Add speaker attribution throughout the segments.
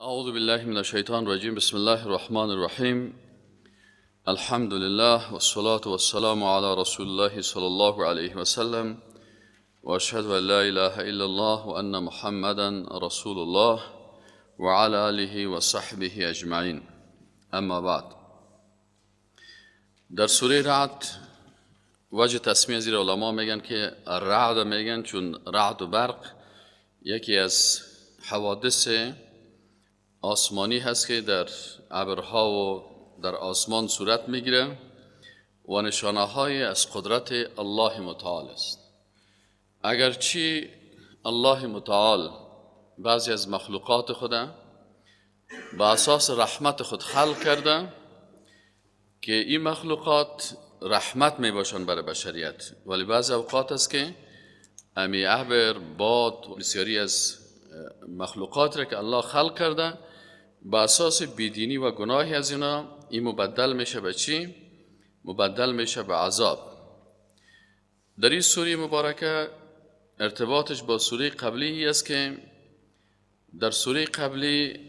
Speaker 1: اعوذ بالله من الشیطان الرجیم. بسم الله الرحمن الرحیم. الحمد لله والصلاة والسلام على رسول الله صلی الله علیه و سلم و اشهد ان لا اله الا الله و ان محمدا رسول الله و علی آله و صحبه اجمعین. اما بعد، در سوره رعد وجه تسمیه زیر علما میگن که رعد میگن چون رعد و برق یکی از حوادث آسمانی هست که در ابرها و در آسمان صورت میگیره و نشانه های از قدرت الله متعال است. اگرچه الله متعال بعضی از مخلوقات خود به اساس رحمت خود خلق کرده که این مخلوقات رحمت می باشند برای بشریت، ولی بعضی اوقات است که امی ابر، باد و بسیاری از مخلوقات را که الله خلق کرده به اساس بیدینی و گناهی از اینا این مبدل میشه به چی؟ مبدل میشه به عذاب. در این سوره مبارکه ارتباطش با سوره قبلی است که در سوره قبلی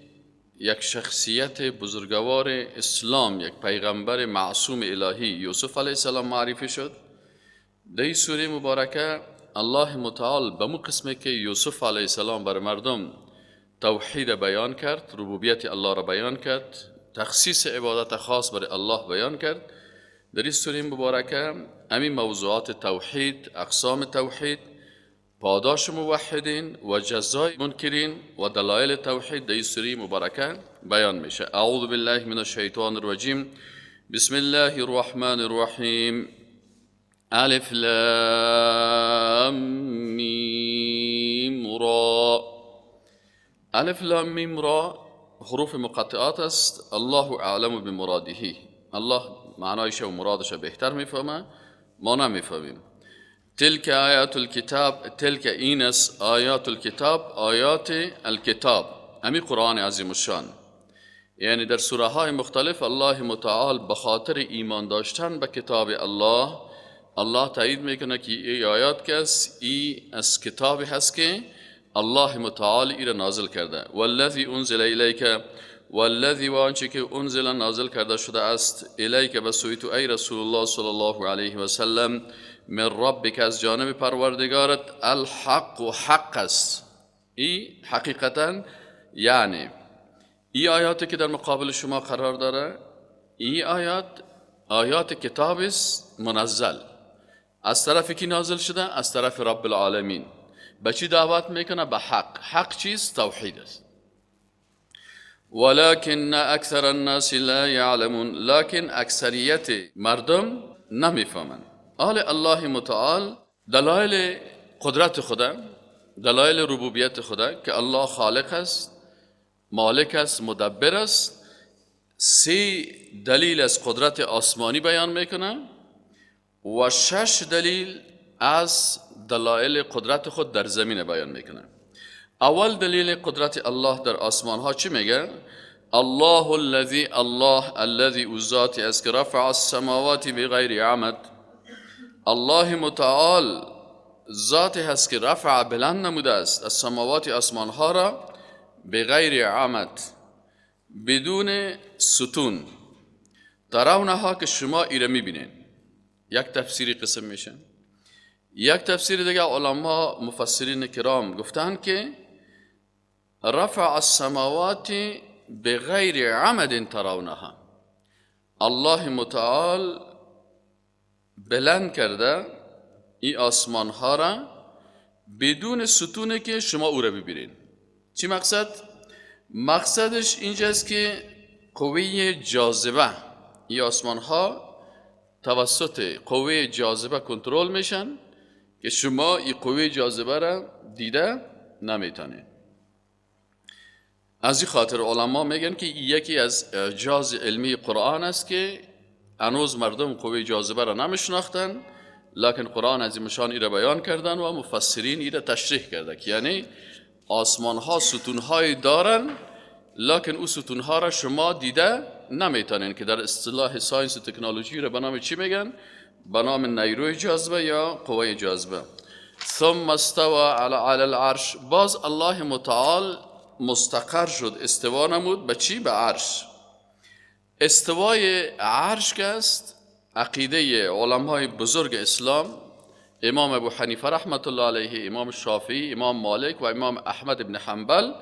Speaker 1: یک شخصیت بزرگوار اسلام، یک پیغمبر معصوم الهی یوسف علیه السلام معرفی شد. در این سوره مبارکه الله متعال به مو قسمه که یوسف علیه السلام بر مردم توحید بیان کرد، ربوبیت الله را بیان کرد، تخصیص عبادت خاص بر الله بیان کرد، در این سوره مبارکه همین موضوعات توحید، اقسام توحید، پاداش موحدین و جزای منکرین و دلایل توحید در این سوره مبارکه بیان میشه. اعوذ بالله من الشیطان الرجیم. بسم الله الرحمن الرحیم. الف لام میم را. الف لام میم را حروف مقطعات است. الله اعلم بمراده. الله معنایش و مرادش بهتر میفهمه، ما نمیفهمیم. تلك آیات الکتاب، تلك اینس آیات الکتاب، آیات الکتاب، امی قرآن عظیم الشان. یعنی در سوره های مختلف الله متعال به خاطر ایمان داشتن به کتاب الله، الله تایید میکنه که ای آیات کس ای از کتابی هست که الله متعال ای را نازل کرده. والذی انزل الیک، والذی و آنچه که انزل نازل کرده شده است، الیک به سوی تو ای رسول الله صلی الله علیه و سلم، من ربک از جانب پروردگارت، الحق و حق است. ای حقیقتا یعنی ای آیاتی که در مقابل شما قرار داره، ای آیات آیات کتاب است منزل. از طرف کی نازل شده؟ از طرف رب العالمین. به چی دعوت میکنه؟ به حق. حق چیست؟ توحید است. ولكن اکثر الناس لا یعلمون، لکن اکثریت مردم نمیفهمند. آل الله متعال دلایل قدرت خدا، دلایل ربوبیت خدا که الله خالق است، مالک است، مدبر است، 3 دلیل از قدرت آسمانی بیان میکنه و 6 دلیل از دلایل قدرت خود در زمین بیان میکنه. اول دلیل قدرت الله در آسمان ها چی میگه؟ الله الذی، الله الذی او ذاتی است که رفع السماوات بغیر عمد. الله متعال ذاتی هست که رفع بلند نموده است السماوات آسمان ها را بغیر عمد، بدون ستون، ترونها که شما ایره میبینین. یک تفسیری قسم میشه. یک تفسیر دیگه علما مفسرین کرام گفتن که رفع السماوات بغیر عمد ترونها، الله متعال بلند کرده این آسمان ها را بدون ستونه که شما او را ببینین. چی مقصد؟ مقصدش اینجاست که قوه جاذبه این آسمان ها توسط قوه جاذبه کنترل میشن که شما این قوه جاذبه را دیده نمیتونید. از این خاطر علما میگن که یکی از اعجاز علمی قرآن است که هنوز مردم قوه جاذبه را نمیشناختن، لکن قرآن از این مشان ای را بیان کردن و مفسرین ای را تشریح کرده که یعنی آسمان ها ستون های دارن، لکن او ستون ها را شما دیده نمیتونین، که در اصطلاح science و تکنولوژی را به نام چی میگن؟ به نام نیروی جاذبه یا قوه جاذبه. ثم استوى على العرش. باز الله متعال مستقر شد، استوا نمود به چی؟ به عرش. استوای عرش که است، عقیده علمای بزرگ اسلام، امام ابو حنیفه رحمت الله علیه، امام شافعی، امام مالک و امام احمد بن حنبل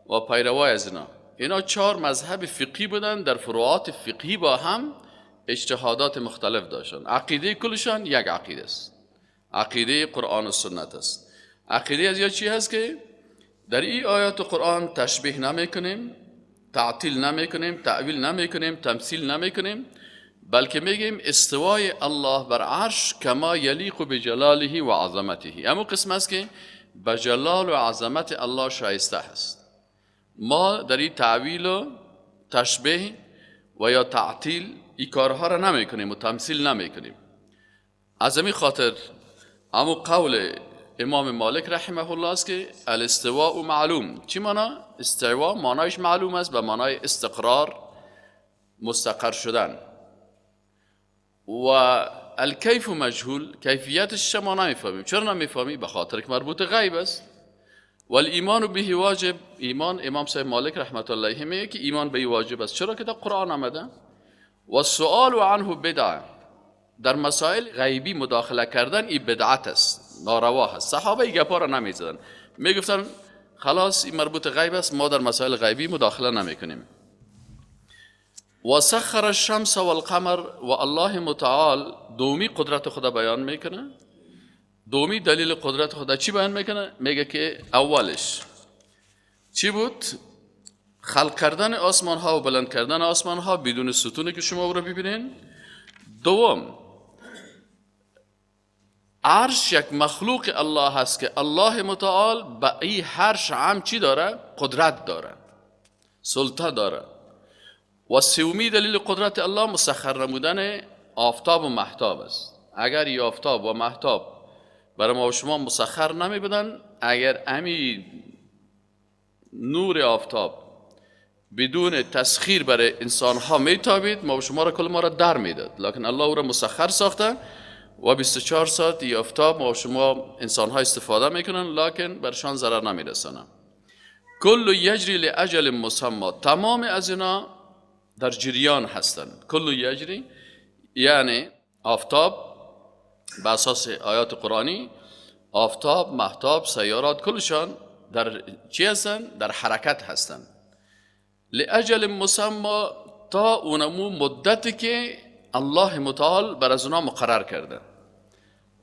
Speaker 1: و پیروای از اینا، اینا 4 مذهب فقهی بودن، در فروعات فقهی با هم اجتهادات مختلف داشتن. عقیده کلشان یک عقیده است، عقیده قرآن و سنت است. عقیده از یا چی هست که در این آیات قرآن تشبیه نمی کنیم، تعطیل نمی کنیم، تأویل نمی کنیم، تمثیل نمی کنیم، بلکه میگیم استوای الله بر عرش کما یلیق بجلاله و عظمته. اما قسم است که به جلال و عظمت الله شایسته است. ما در این تعویل و تشبیه و یا تعطیل این کارها را نمی کنیم و تمثیل نمی کنیم. از این خاطر اما قول امام مالک رحمه الله است که الاستواء معلوم. چی معنا؟ استوا معنایش معلوم است، به معنای استقرار، مستقر شدن. و الکیف مجهول، کیفیتش ما نمیفهمیم. چرا نمیفهمی؟ به خاطر که مربوط غیب است. و الایمان به واجب. ایمان، امام صاحب مالک رحمت الله علیه میگه که ایمان به واجب است، چرا که در قرآن آمده. و السؤال عنه بدعه. در مسائل غیبی مداخله کردن این بدعت است، ناروا هست. صحابه این گپا را نمیزدن، میگفتن خلاص این مربوط غیب است، ما در مسائل غیبی مداخله نمیکنیم. و سخر الشمس والقمر. و الله متعال دومی قدرت خدا بیان میکنه، دومی دلیل قدرت خدا چی بیان میکنه؟ میگه که اولش چی بود؟ خلق کردن آسمان ها و بلند کردن آسمان ها بدون ستونی که شما او رو ببینین. دوم، عرش یک مخلوق الله هست که الله متعال به این عرش هم چی داره؟ قدرت داره، سلطه داره. و سومی دلیل قدرت الله مسخر نمودن آفتاب و مهتاب است. اگر ای آفتاب و مهتاب برای ما و شما مسخر نمی بودن، اگر امی نور آفتاب بدون تسخیر برای انسان ها می تابید، ما و شما را کل ما را در میداد. لکن الله او را مسخر ساخته و 24 ساعت ای آفتاب ما و شما انسان ها استفاده میکنن، لکن برشان ضرر نمیرسانه. کل یجری لاجل مسمى. تمام از اینا در جریان هستند. کل یجری یعنی آفتاب، به اساس آیات قرآنی آفتاب، مهتاب، سیارات کلشان در چی هستند؟ در حرکت هستند. لأجل مسمى، تا اونمو مدتی که الله متعال بر از اونا مقرر کرده.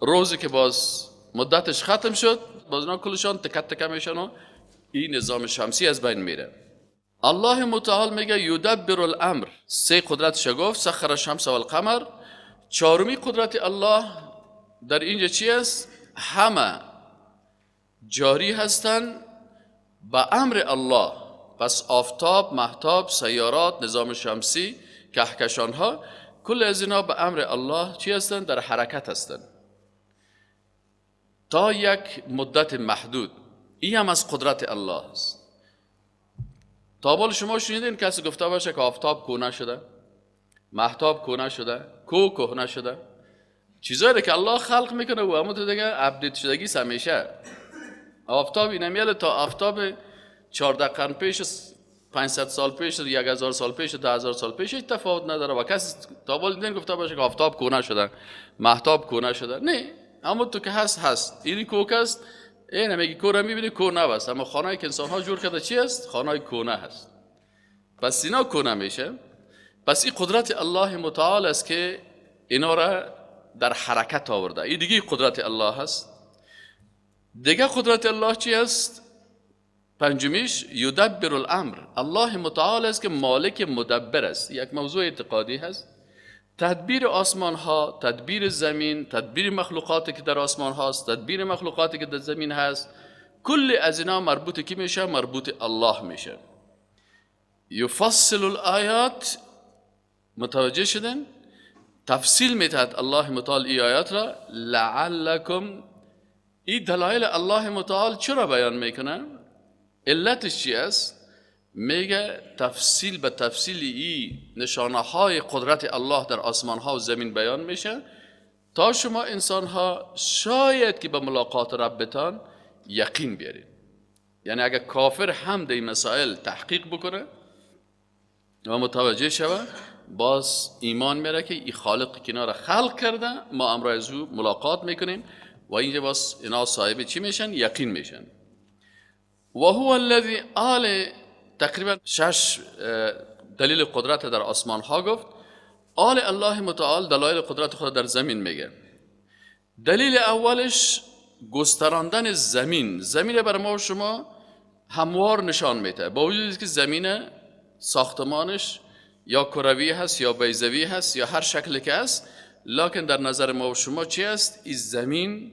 Speaker 1: روزی که باز مدتش ختم شد، باز اونا کلشان تکه تکه میشن و این نظام شمسی از بین میره. الله متعال میگه یدبر الامر. سه قدرتش گفت، سخر الشمس والقمر. چهارمی قدرت الله در اینجا چی است؟ همه جاری هستند به امر الله. پس آفتاب، مهتاب، سیارات، نظام شمسی، کهکشان ها، کل از اینا به امر الله چی هستند؟ در حرکت هستند تا یک مدت محدود. این هم از قدرت الله است. تا بال شما شنیدین کسی گفته باشه که آفتاب کهنه شده، مهتاب کهنه شده، کوه کهنه شده؟ چیزایی که الله خلق میکنه و همون تو دیگه update شدگی همیشه. آفتاب اینمیال تا آفتاب 14 قرن پیش، 500 سال پیش، 1000 سال پیش، 10000 سال پیش هیچ تفاوت نداره. و کسی تا بال دیدین گفته باشه که آفتاب کهنه شده، مهتاب کهنه شده؟ نه، اما تو که هست هست. این کوک است، این میگی کوه را میبینی کوه نو است، اما خانه‌ای که انسان ها جور کرده چی است؟ خانه کهنه هست. پس اینا کهنه میشه. پس این قدرت الله متعال است که اینا را در حرکت آورده. این دیگه قدرت الله هست. دیگه قدرت الله چی است؟ پنجمیش یدبر الامر. الله متعال است که مالک مدبر است. یک موضوع اعتقادی هست. تدبیر آسمان ها، تدبیر زمین، تدبیر مخلوقاتی که در آسمان هاست، تدبیر مخلوقاتی که در زمین هست، کل از اینا مربوط کی میشه؟ مربوط الله میشه. یفصل الآیات، متوجه شدن؟ تفصیل میدهد الله متعال ای آیات را. لعلکم، این دلایل الله متعال چرا بیان میکنه؟ علتش چی است؟ میگه تفصیل به تفصیل ای نشانه های قدرت الله در آسمان ها و زمین بیان میشه تا شما انسان ها شاید که به ملاقات ربتان یقین بیارید. یعنی اگر کافر هم در این مسائل تحقیق بکنه و متوجه شود، باز ایمان میره که این خالق کنار خلق کرده، ما امرای از او ملاقات میکنیم و اینجا باز اینا صاحب چی میشن؟ یقین میشن. و هو الذی آل تقریبا 6 دلیل قدرت در آسمان ها گفت. آل الله متعال دلایل قدرت خود در زمین میگه. دلیل اولش گستراندن زمین. زمین بر ما و شما هموار نشان میده، با وجود که زمین ساختمانش یا کروی هست یا بیضوی هست یا هر شکلی که هست، لکن در نظر ما و شما چی است؟ این زمین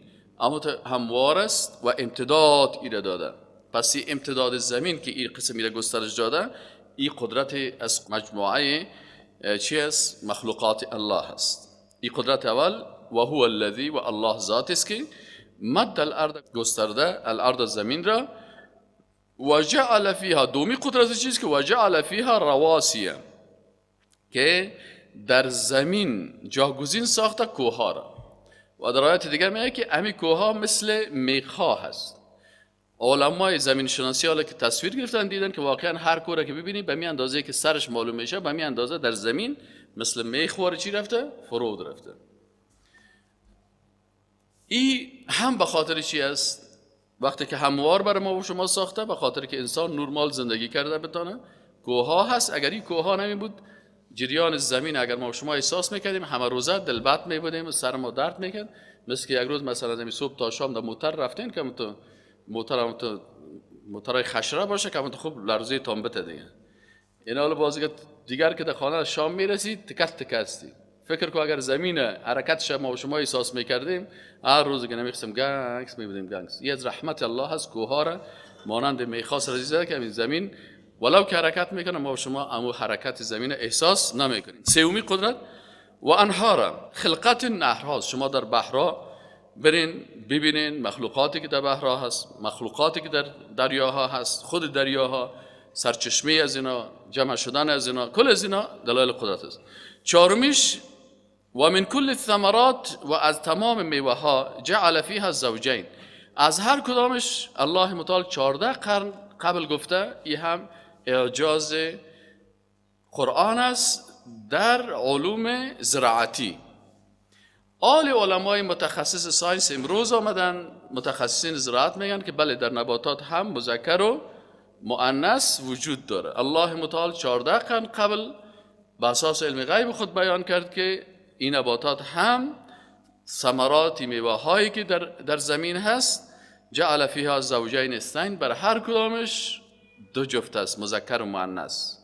Speaker 1: هموار است و امتداد ایره داده. پس این امتداد زمین که این قسم ایره گسترش داده، این قدرت از مجموعه چی است؟ مخلوقات الله است. این قدرت اول و هو الذی، و الله ذات است که مد الارض گسترده الارض زمین را، و جعل فیها، دومی قدرت چیست که و جعل فیها رواسیه، که در زمین جاگزین ساخته کوه را. و در آیات دیگر میگه که امی کوه مثل میخا هست. علمای زمین شناسی حالا که تصویر گرفتن دیدن که واقعا هر کوه که ببینی به می اندازه که سرش معلوم میشه، به می اندازه در زمین مثل میخ واره چی رفته؟ فرود رفته. ای هم به خاطر چی است؟ وقتی که هموار بر ما و شما ساخته، به خاطر که انسان نرمال زندگی کرده بتانه. کوه هست، اگر این کوه نمی بود جریان زمین اگر ما و شما احساس میکردیم همه روزه دلبد می بودیم و سر ما درد میکرد. مثل که یک روز مثلا از صبح تا شام در موتر رفتین که تو موتر تو موترای خشره باشه که تو خوب لرزه تامبته دیگه. این حالا بازی دیگر که در خانه شام میرسید تکت تکستی. فکر کو اگر زمین حرکتش ما و شما احساس میکردیم هر روز که نمیخواستیم گنگس میبودیم گنگس. این از رحمت الله هست، کوه را مانند میخاس رزیزه که این زمین ولو که حرکت میکنه ما و شما امو حرکت زمین احساس نمیکنیم. سومی قدرت و انهار، خلقت نهرها. شما در بحرها برین ببینین مخلوقاتی که در بحرها هست، مخلوقاتی که در دریاها هست، خود دریاها، سرچشمه از اینا، جمع شدن از اینا، کل از اینا دلایل قدرت است. چهارمیش و من کل الثمرات، و از تمام میوه ها جعل فیها زوجین، از هر کدامش الله متعال 14 قرن قبل گفته. این هم اعجاز قرآن است در علوم زراعتی. آل علمای متخصص science امروز آمدن، متخصصین زراعت میگن که بله در نباتات هم مذکر و مؤنث وجود داره. الله متعال 14 قرن قبل به اساس علم غیب خود بیان کرد که این نباتات هم ثمرات میوه هایی که در زمین هست، جعل فیها زوجین اثنین، بر هر کدامش دو جفت است، مذکر و مؤنث.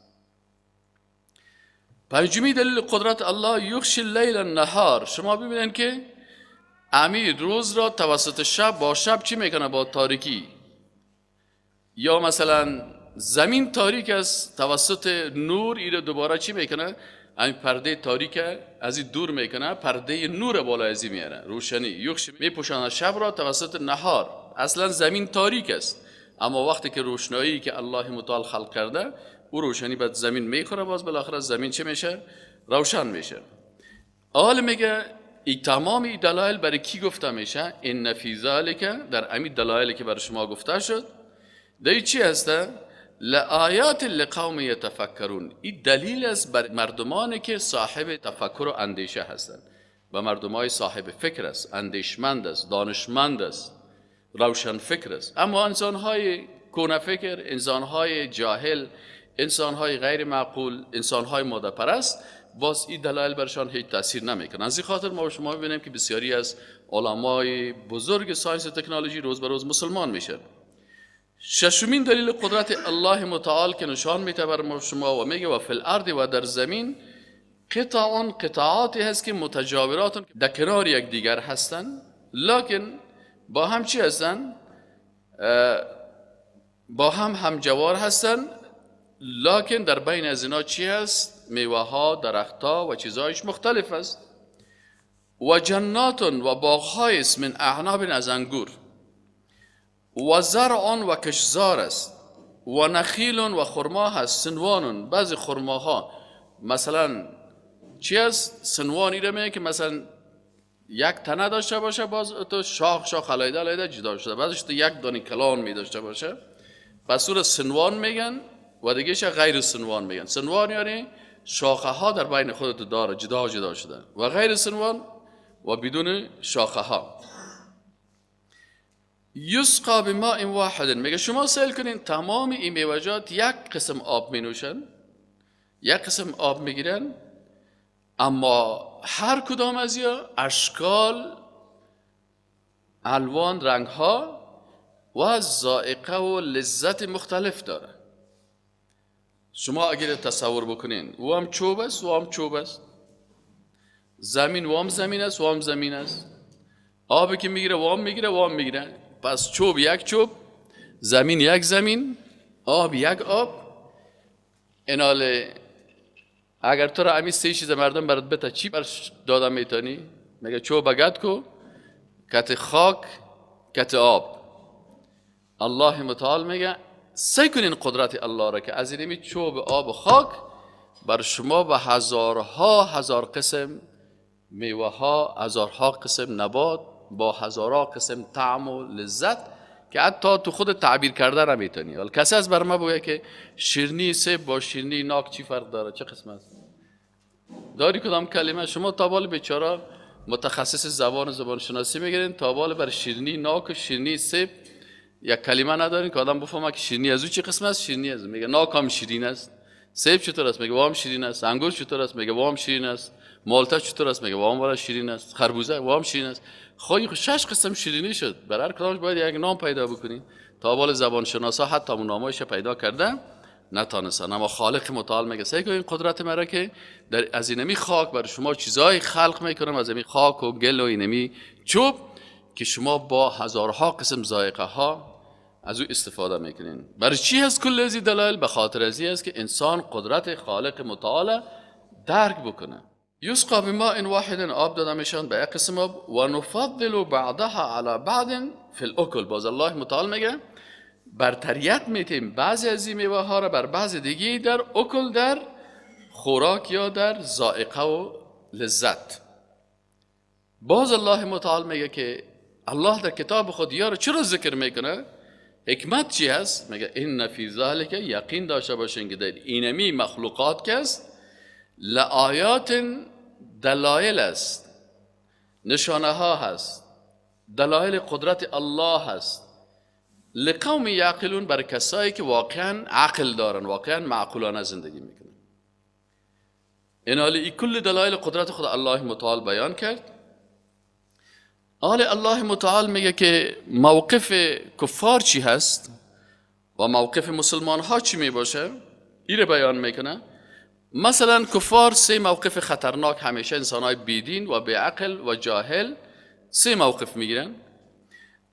Speaker 1: پنجمی دلیل قدرت الله یغشی اللیل النهار. شما ببینید که امیر روز را توسط شب با شب چی میکنه؟ با تاریکی. یا مثلا زمین تاریک است، توسط نور ایره دوباره چی میکنه؟ این پرده تاریک از این دور میکنه، پرده نور بالا از این میاره، روشنی. یغشی میپوشانه شب را توسط نهار. اصلا زمین تاریک است، اما وقتی که روشنایی که الله متعال خلق کرده او روشنی بعد زمین میخوره، باز بالاخره زمین چه میشه؟ روشن میشه. آل میگه ای تمام ای دلایل برای کی گفته میشه؟ ان فی ذلک، در امی دلایلی که برای شما گفته شد در چی هسته؟ لآیات لقوم یتفکرون. این دلیل است بر مردمانی که صاحب تفکر و اندیشه هستند و مردمای صاحب فکر است، اندیشمند است، دانشمند است، روشن فکر است. اما انسانهای کهنه فکر، انسانهای جاهل، انسانهای غیر معقول، انسانهای ماده پرست، باز این دلایل برشان هیچ تاثیر نمیکنه. از این خاطر ما شما میبینیم که بسیاری از علمای بزرگ science و تکنولوژی روز به روز مسلمان میشن. ششمین دلیل قدرت الله متعال که نشان میده بر ما شما و میگه و فی الارض، و در زمین قطع، قطعاتی هست که متجاورات در کنار یکدیگر هستند، لکن با هم چی هستن؟ با هم همجوار هستن، لکن در بین از اینا چی هست؟ میوه ها، درخت ها و چیزهایش مختلف است. و جنات، و باغ است من اعناب، از انگور، و زرع، و کشزار است، و نخیل، و خرما هست، سنوان. بعضی خرماها مثلا چی است؟ سنوانی رو میگه که مثلا یک تنه داشته باشه، باز تو شاخ شاخ علیده علیده جدا شده، بعضیش تو یک دانه کلان می داشته باشه. پس او را صنوان میگن و دیگهش غیر صنوان میگن. صنوان یعنی شاخه ها در بین خودت داره، جدا جدا شده، و غیر صنوان و بدون شاخه ها. یسقا بماء واحد، میگه شما سیل کنین تمام این میوه‌جات یک قسم آب می نوشن، یک قسم آب میگیرن، اما هر کدام از یا اشکال، الوان، رنگ ها و ذائقه و لذت مختلف داره. شما اگر تصور بکنین او هم چوب است، او هم چوب است، زمین و هم زمین است، و هم زمین است، آبی که میگیره و هم میگیره و هم میگیره. پس چوب یک چوب، زمین یک زمین، آب یک آب. ایناله اگر تو را امی سه چیز مردم برات بته چی برش دادم میتونی؟ میگه چوب گد کو، کت خاک، کت آب. الله متعال میگه سعی کنین قدرت الله را که از اینمی چوب، آب و خاک بر شما به هزارها هزار قسم میوه ها، هزارها قسم نبات با هزارها قسم طعم و لذت که حتی تو خود تعبیر کرده نمیتونی. ولی کسی از بر ما بگه که شیرینی سیب با شیرینی ناک چی فرق داره، چه قسم است؟ داری کدام کلمه؟ شما تا بال بیچاره متخصص زبان و زبان شناسی میگیرین، تا بال بر شیرینی ناک و شیرینی سیب یک کلمه ندارین که آدم بفهمه که شیرینی از او چه قسم است، شیرینی از او. میگه ناک هم شیرین است، سیب چطور است؟ میگه وام شیرین است. انگور چطور است؟ میگه وام شیرین است. مالتا چطور است؟ میگه وام والا شیرین است. خربوزه وام شیرین است. خب شش قسم شیرینی شد، بر هر کدامش باید یک نام پیدا بکنی. تا بال زبان شناسا حتی اون نامایش پیدا کرده نتانستن. اما خالق متعال میگه سعی کنین قدرت مرا که در از اینمی خاک بر شما چیزای خلق میکنم، از اینمی خاک و گل و اینمی چوب که شما با هزارها قسم ذائقه ها از او استفاده میکنین. برای چی هست کل از این دلایل؟ به خاطر از این است که انسان قدرت خالق متعال درک بکنه. یسقا بماء واحد، آب داده میشن به یک قسم آب، و نفضل بعضها علی بعض فی الاکل. باز الله متعال میگه برتریت میتیم بعضی از این میوه ها را بر بعض دیگه در اکل، در خوراک یا در ذائقه و لذت. باز الله متعال میگه که الله در کتاب خود یارو چرا ذکر میکنه؟ حکمت چی هست؟ میگه ان فی ذلک، یقین داشته باشین که در اینمی مخلوقات که است لآیات، دلایل است، نشانه ها هست، دلایل قدرت الله هست، لقوم یعقلون، بر کسایی که واقعا عقل دارن، واقعا معقولانه زندگی میکنن. این حالی کل دلایل قدرت خود الله متعال بیان کرد. حال الله متعال میگه که موقف کفار چی هست و موقف مسلمان ها چی میباشه، این رو بیان میکنه. مثلا کفار سه موقف خطرناک همیشه انسان های بیدین و بیعقل و جاهل سه موقف میگیرن.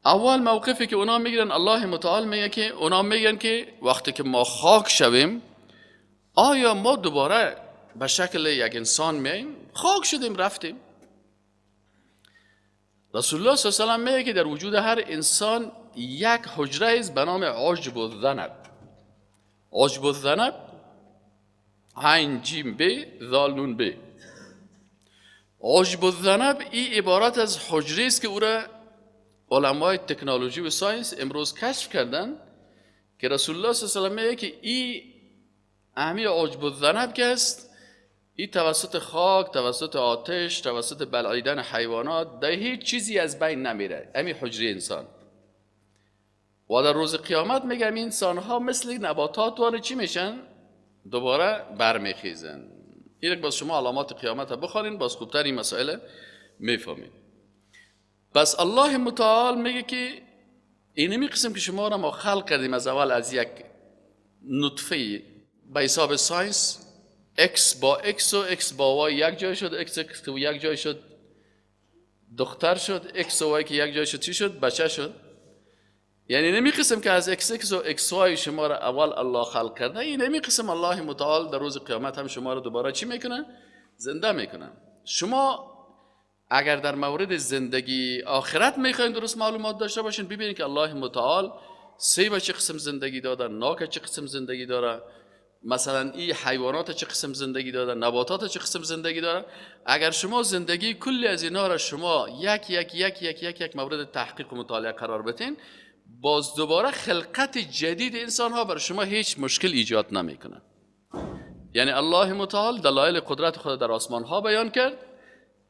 Speaker 1: اول موقفی که اونا میگیرن، الله متعال میگه که اونا میگن که وقتی که ما خاک شویم آیا ما دوباره به شکل یک انسان میاییم؟ خاک شدیم رفتیم. رسول الله صلی الله علیه و سلم میگه که در وجود هر انسان یک حجره است به نام عجب الذنب. عجب الذنب، عین جیم ب ذال نون ب. عجب الذنب این عبارت از حجره است که او را علمای تکنولوژی و science امروز کشف کردن که رسول الله صلی الله علیه و سلم میگه که این اهمی عجب الذنب که است، این توسط خاک، توسط آتش، توسط بلعیدن حیوانات در هیچ چیزی از بین نمیره، امی حجره انسان. و در روز قیامت میگم این انسان ها مثل نباتات واره چی میشن؟ دوباره برمیخیزن. این باز شما علامات قیامت رو بخوانین، باز خوبتر این مسائل میفهمین. پس الله متعال میگه که اینمی قسم که شما را ما خلق کردیم از اول از یک نطفه، به حساب science X با X و X با Y یک جای شد، X X یک جای شد دختر شد، X و Y که یک جای شد چی شد؟ بچه شد. یعنی نمی قسم که از X X و X Y شما را اول الله خلق کرده، این نمی قسم الله متعال در روز قیامت هم شما را دوباره چی میکنه؟ زنده میکنه. شما اگر در مورد زندگی آخرت میخواین درست معلومات داشته باشین، ببینید که الله متعال سیب چه قسم زندگی داده، ناک چه قسم زندگی داره، مثلا این حیوانات چه قسم زندگی داره، نباتات چه قسم زندگی داره. اگر شما زندگی کلی از اینا را شما یک یک یک یک یک یک مورد تحقیق و مطالعه قرار بدین، باز دوباره خلقت جدید انسان ها بر شما هیچ مشکل ایجاد نمیکنه. یعنی الله متعال دلایل قدرت خود در آسمان ها بیان کرد.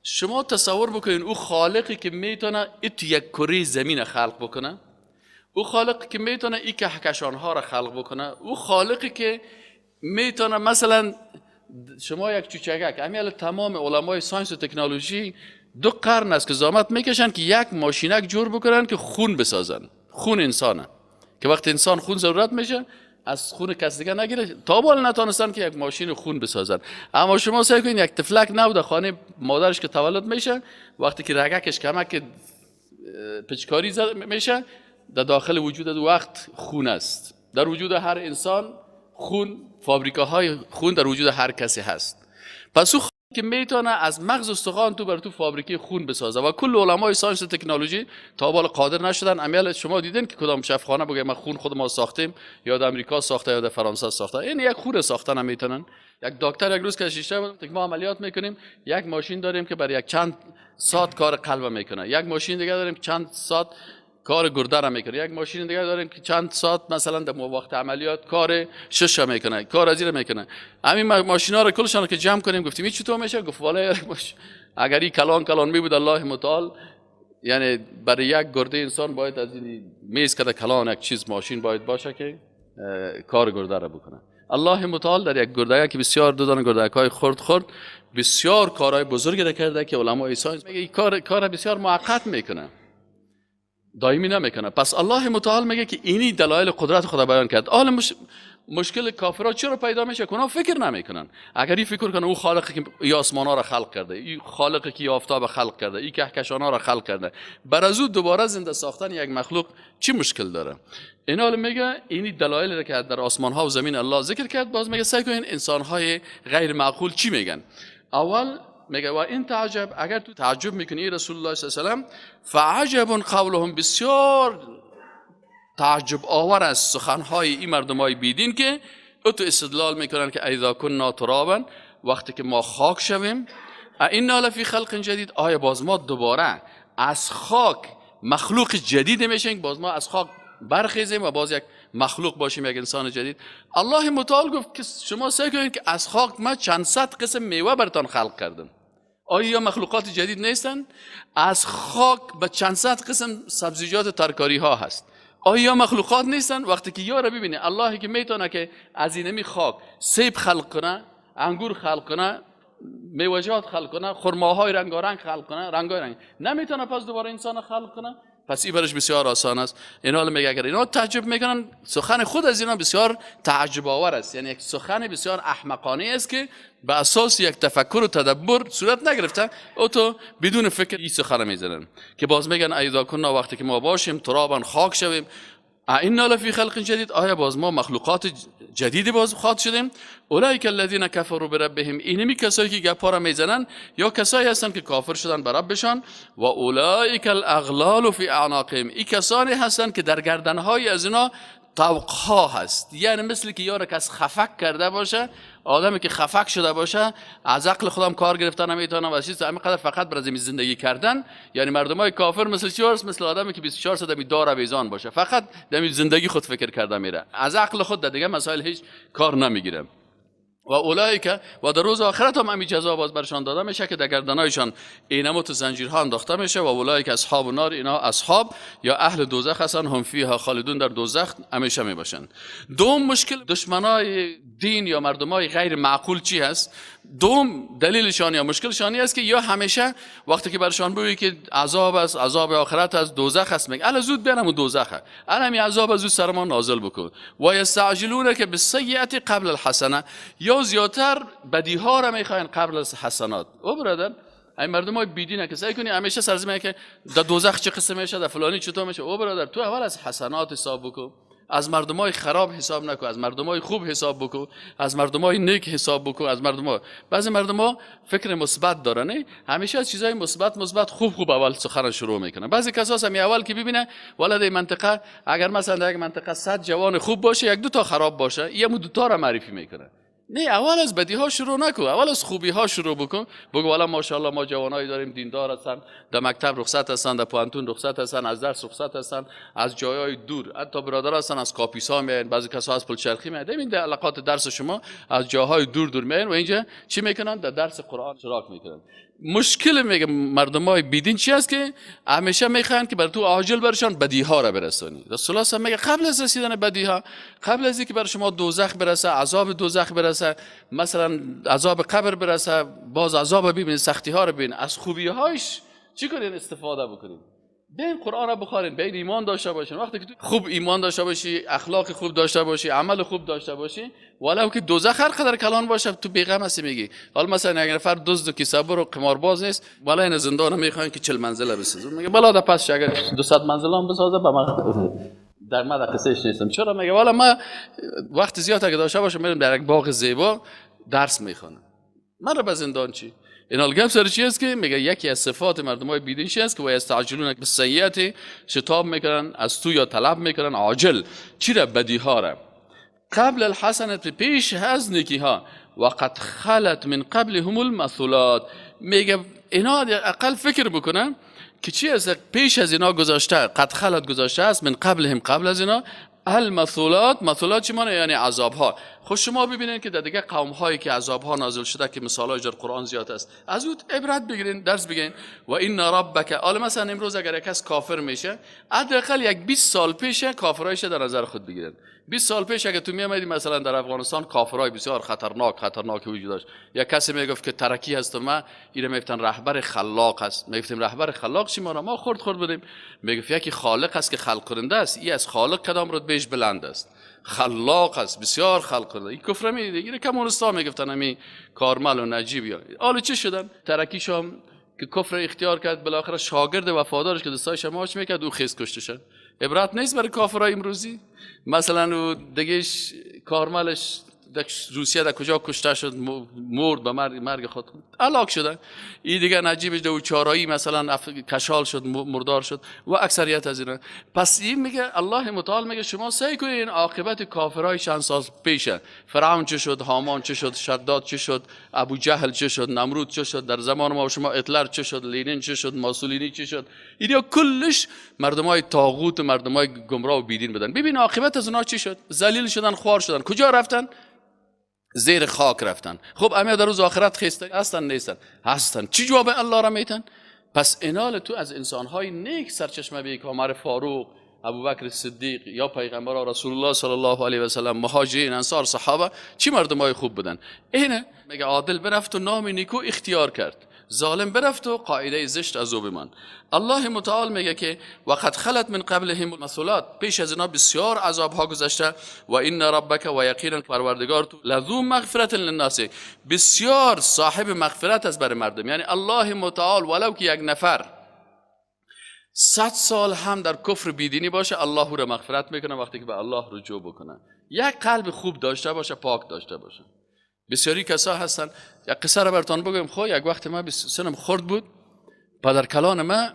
Speaker 1: شما تصور بکنین او خالقی که میتونه ایت یک کره زمین خلق بکنه، او خالقی که میتونه ای کهکشان ها را خلق بکنه، او خالقی که میتونه مثلا شما یک چوچگک، امیال تمام علمای science و تکنولوژی 2 قرن است که زحمت میکشن که یک ماشینک جور بکنن که خون بسازن، خون انسانه که وقتی انسان خون ضرورت میشه از خون کس دیگه نگیره، تا بالا نتونستن که یک ماشین خون بسازن. اما شما سعی کنین یک طفلک نو در خانه مادرش که تولد میشه، وقتی که رگکش کمک پچکاری میشه، در داخل وجود وقت خون است. در وجود هر انسان خون، فابریکه خون در وجود هر کسی هست. پس او که میتونه از مغز استخوان تو بر تو فابریکه خون بسازه و کل علمای science و تکنولوژی تا بالا قادر نشدن. امیال شما دیدین که کدام شفخانه بگه ما خون خود ما ساختیم، یا در امریکا ساخته یا در فرانسه ساخته، این یک خون ساختن هم میتونن. یک دکتر یک روز که شیشته بود ما عملیات میکنیم، یک ماشین داریم که بر یک چند ساعت کار قلب میکنه، یک ماشین دیگه داریم که چند ساعت کار گرده را میکنه، یک ماشین دیگه داریم که چند ساعت مثلا در وقت عملیات کار شش میکنه، کار از میکنه. همین ماشینا رو کلشان که جمع کنیم گفتیم این چطور میشه؟ گفت والا اگر این کلان کلان می بود الله متعال، یعنی برای یک گرده انسان باید از این میز کده کلان یک چیز ماشین باید باشه که کار گرده را بکنه. الله متعال در یک گرده که بسیار دو دانه گرده‌های های خرد خرد بسیار کارهای بزرگی را کرده که علمای science میگه این کار بسیار موقت میکنه، دائمی نمیکنه. پس الله متعال میگه که اینی دلایل قدرت خدا بیان کرد. حال مشکل کافرها چرا پیدا میشه؟ که اونا فکر نمیکنن. اگر این فکر کنه او خالقی که ای آسمان ها را خلق کرده، ای خالقی که آفتاب خلق کرده، ای کهکشان ها را خلق کرده، بر از او دوباره زنده ساختن یک مخلوق چی مشکل داره؟ این حال میگه اینی دلایل را که در آسمان ها و زمین الله ذکر کرد. باز میگه سعی کنین انسان های غیر معقول چی میگن. اول میگه و این تعجب، اگر تو تعجب میکنی رسول الله صلی الله علیه و سلم، فعجب قولهم، بسیار تعجب آور است سخنهای این مردمای بیدین که او تو استدلال میکنن که اذا کنا ترابا، وقتی که ما خاک شویم، اینا لفی خلق جدید، آیا باز ما دوباره از خاک مخلوق جدید میشیم؟ باز ما از خاک برخیزیم و باز یک مخلوق باشیم، یک انسان جدید. الله متعال گفت که شما سعی کنید که از خاک ما چند صد قسم میوه براتان خلق کردم. آیا مخلوقات جدید نیستن؟ از خاک به چند صد قسم سبزیجات و ترکاری ها هست. آیا مخلوقات نیستن؟ وقتی که یارو ببینه اللهی که میتونه که از اینمی خاک سیب خلق کنه، انگور خلق کنه، میوه‌جات خلق کنه، خرماهای رنگارنگ خلق کنه، رنگارنگ، نمیتونه پس دوباره انسان خلق کنه؟ پس این برش بسیار آسان است. اینا میگه اگر اینا تعجب میکنن، سخن خود از اینا بسیار تعجب آور است، یعنی یک سخن بسیار احمقانه است که به اساس یک تفکر و تدبر صورت نگرفته، او تو بدون فکر این سخن میزنن که باز میگن ایذا کنا، وقتی که ما باشیم ترابا خاک شویم، اینا لفی خلق جدید، آیا باز ما مخلوقات جدید باز خاط شدیم؟ اولئک الذین کفروا بربهم، اینمی کسایی که گپا را میزنن یا کسایی هستن که کافر شدن به ربشان، و اولئک الاغلال فی اعناقهم، این کسانی هستن که در گردنهای از اینا طوقها هست، یعنی مثل که یار کس خفک کرده باشه، آدمی که خفک شده باشه از عقل خودم کار گرفتن نمیتونه و چیز همین قدر فقط برای زندگی کردن. یعنی مردمای کافر مثل چی هست؟ مثل آدمی که 24 ساعت دمی دار آویزان باشه، فقط دمی زندگی خود فکر کرده میره، از عقل خود در دیگه مسائل هیچ کار نمیگیره. و اولئک، و در روز آخرت هم همین جزا باز برشان داده میشه که در گردنایشان اینمو تو زنجیرها انداخته میشه. و اولئک اصحاب النار، اینا اصحاب یا اهل دوزخ هستن، هم فیها خالدون، در دوزخ همیشه میباشن. دوم مشکل دشمنای دین یا مردمای غیر معقول چی هست؟ دوم دلیلشان یا مشکلشان است که یا همیشه وقتی که برشان بگویی که عذاب است، عذاب آخرت است، دوزخ است، میگه الا زود بیارم دوزخه، الا می عذاب از سر ما نازل بکن. و یستعجلون که بالسیئه قبل الحسنه، یا زیادتر بدی ها را میخواین قبل از حسنات. او برادر این مردم های بیدینه که سعی کنی همیشه سرزمین که در دوزخ چه قسم میشه، در فلانی چطور میشه. او برادر تو اول از حسنات حساب بکن، از مردمای خراب حساب نکن، از مردمای خوب حساب بکن، از مردمای نیک حساب بکن، از مردمای، بعضی مردما فکر مثبت دارن، نه همیشه از چیزای مثبت خوب خوب اول سخن شروع میکنن. بعضی کسا هم اول که ببینه والا در منطقه اگر مثلا در یک منطقه 100 جوان خوب باشه، یک دو تا خراب باشه، یه دو تا را معرفی میکنه. نه، اول از بدی ها شروع نکن، اول از خوبی ها شروع بکن. بگو والا ماشاءالله ما جوانایی داریم دیندار هستن، در مکتب رخصت هستن، در پوهنتون رخصت هستن، از درس رخصت هستن، از جایهای دور، حتی برادر هستن از کاپیسا میاین، بعضی کسا از پلچرخی میاین. این در علاقات درس شما از جاهای دور دور میاین و اینجا چی میکنن؟ در درس قرآن اشتراک میکنن. مشکل میگه مردمای بیدین چی است که همیشه میخوان که بر تو عاجل برشان بدی ها را برسانی. رسول الله میگه قبل از رسیدن بدی ها، قبل از اینکه بر شما دوزخ برسه، عذاب دوزخ برسه، مثلا عذاب قبر برسه، باز عذاب ببینید، سختی ها رو ببینید، از خوبی هاش چی کنین؟ استفاده بکنین. بیاین قرآن را بخوانین، بیاین ایمان داشته باشین. وقتی که تو خوب ایمان داشته باشی، اخلاق خوب داشته باشی، عمل خوب داشته باشی، ولو که دوزخ هر قدر کلان باشه تو بیغم هستی. میگی حالا مثلا یک نفر دزد و کیسه‌بر و قمارباز نیست، والا این زندان میخواین که 40 منزله بسازه، میگه بلا ده پس اگر 200 منزله هم بسازه به من در ما در قصهش نیستم. چرا؟ میگه والا ما وقت زیاد اگه داشته باشم میرم در یک باغ زیبا درس میخوانم، من رو به زندان چی؟ این حال گپ سر چی است که میگه یکی از صفات مردمای بیدین چی است که و یستعجلون بالسیئات، شتاب میکنن از تو یا طلب میکنن عاجل چی را؟ بدی ها را، قبل الحسنه، پیش از نیکی ها، وقد خلت من قبلهم المثلات. میگه اینا اقل فکر بکنن که چی است پیش از اینا گذاشته، قد خلت گذاشته است، من قبلهم قبل از اینا، المثلات، مثلات چی معنی؟ یعنی عذاب ها. خب شما ببینید که در دیگه قوم هایی که عذاب ها نازل شده که مثال های در قرآن زیاد است، از اون عبرت بگیرین، درس بگیرین. و این ربک، حالا مثلا امروز اگر یک کس کافر میشه، حداقل یک 20 سال پیش کافرایش در نظر خود بگیرن. 20 سال پیش اگه تو میامدی مثلا در افغانستان کافرای بسیار خطرناک وجود داشت. یک کسی میگفت که ترکی هست و ما اینو میگفتن رهبر خلاق است. میگفتیم رهبر خلاق چی مانا؟ ما خرد خرد بودیم. میگفت یکی خالق است که خلق کننده است، این از خالق کدام رتبهش بلند است، خلاق است، بسیار خلق کننده. این کفر می دیگه کمونیستا میگفتن همین کارمل و نجیب. یا حالا چه شدن؟ ترکیش هم که کفر اختیار کرد، بالاخره شاگرد وفادارش که دستایش ماچ میکرد او خیز کشته شد. عبرت نیست برای کافرای امروزی؟ مثلا او دیگهش کارملش در روسیه در کجا کشته شد، مرد به مرگ خود هلاک شده. این دیگه نجیبش دو چارایی مثلا کشال شد، مردار شد و اکثریت از اینا. پس این میگه الله متعال میگه شما سعی کنین عاقبت کافرای چند سال پیشه، فرعون چه شد، هامان چه شد، شداد چه شد، ابو جهل چه شد، نمرود چه شد، در زمان ما شما هیتلر چه شد، لینین چه شد، ماسولینی چه شد، اینا کلش مردمای طاغوت و مردمای گمراه و بیدین بودن. ببین عاقبت از اونها چی شد؟ ذلیل شدن، خوار شدن. کجا رفتن؟ زیر خاک رفتن. خب امیا در روز آخرت خیسته هستن نیستن؟ هستن. چی جواب الله را میتن؟ پس انال تو از انسانهای نیک سرچشمه بی که عمر فاروق، ابوبکر صدیق یا پیغمبر رسول الله صلی الله علیه و سلم، مهاجرین، انصار، صحابه، چی مردمای خوب بودن. اینه میگه عادل برفت و نام نیکو اختیار کرد، ظالم برفت و قاعده زشت از او بمان. الله متعال میگه که وقد خلت من قبلهم المثلات، پیش از اینا بسیار عذاب ها گذشته. و ان ربک، و یقینا پروردگار تو، لذو مغفرت للناس، بسیار صاحب مغفرت است برای مردم. یعنی الله متعال ولو که یک نفر 100 سال هم در کفر بیدینی باشه، الله او را مغفرت میکنه وقتی که به الله رجوع بکنه. یک قلب خوب داشته باشه، پاک داشته باشه. بسیاری کسا هستن. یک قصه را براتون بگم. خب یک وقت ما سنم خرد بود، پدر کلان ما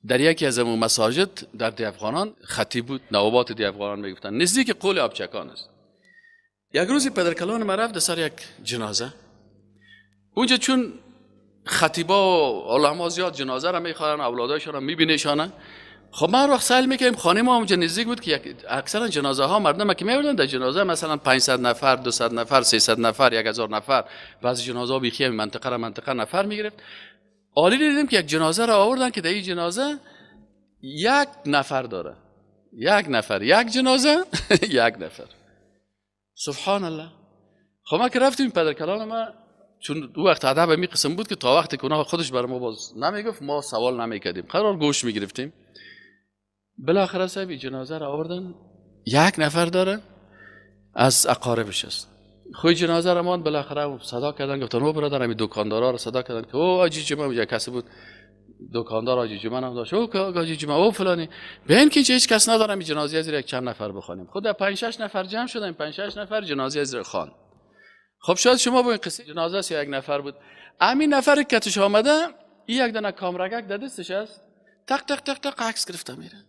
Speaker 1: در یکی از امو مساجد در دی افغانان خطیب بود، نوابات دی افغانان میگفتن، نزدیک قول آبچکان است. یک روزی پدر کلان ما رفت سر یک جنازه. اونجا چون خطیبا و علما زیاد جنازه را میخوارن، اولادایشان را میبینیشانه. خب ما هر وقت سیل میکنیم، خانه ما اونجا نزدیک بود که اکثرا جنازه ها مردم که میوردن در جنازه مثلا 500 نفر، 200 نفر، 300 نفر، 1000 نفر، بعضی جنازه ها بیخی منطقه را منطقه نفر میگرفت. عالی دیدیم که یک جنازه را آوردن که در این جنازه یک نفر داره، یک نفر، یک جنازه یک نفر. سبحان الله. خب ما که رفتیم پدر کلان ما، چون او وقت ادب می قسم بود که تا وقتی که اونها خودش برای ما باز نمیگفت ما سوال نمیکردیم، قرار گوش میگرفتیم. بالاخره صاحب جنازه را آوردن، یک نفر داره از اقاربش است. خوی جنازه را مان بالاخره صدا کردن، گفتن او برادر، همین دکاندارا را صدا کردن که او حاجی جمعه، یک کسی بود دکاندار حاجی جمعه نام داشت، او حاجی جمعه او فلانی، ببین که هیچ کس نداره این جنازه از یک چند نفر بخوانیم. خود 5 6 نفر جمع شدن، 5 6 نفر جنازه از خوان. خب شاید شما با این قصه جنازه است یک نفر بود، همین نفر که کتش آمده این یک دانه کامرگک در دستش است، تق تق تق تق عکس گرفته میره.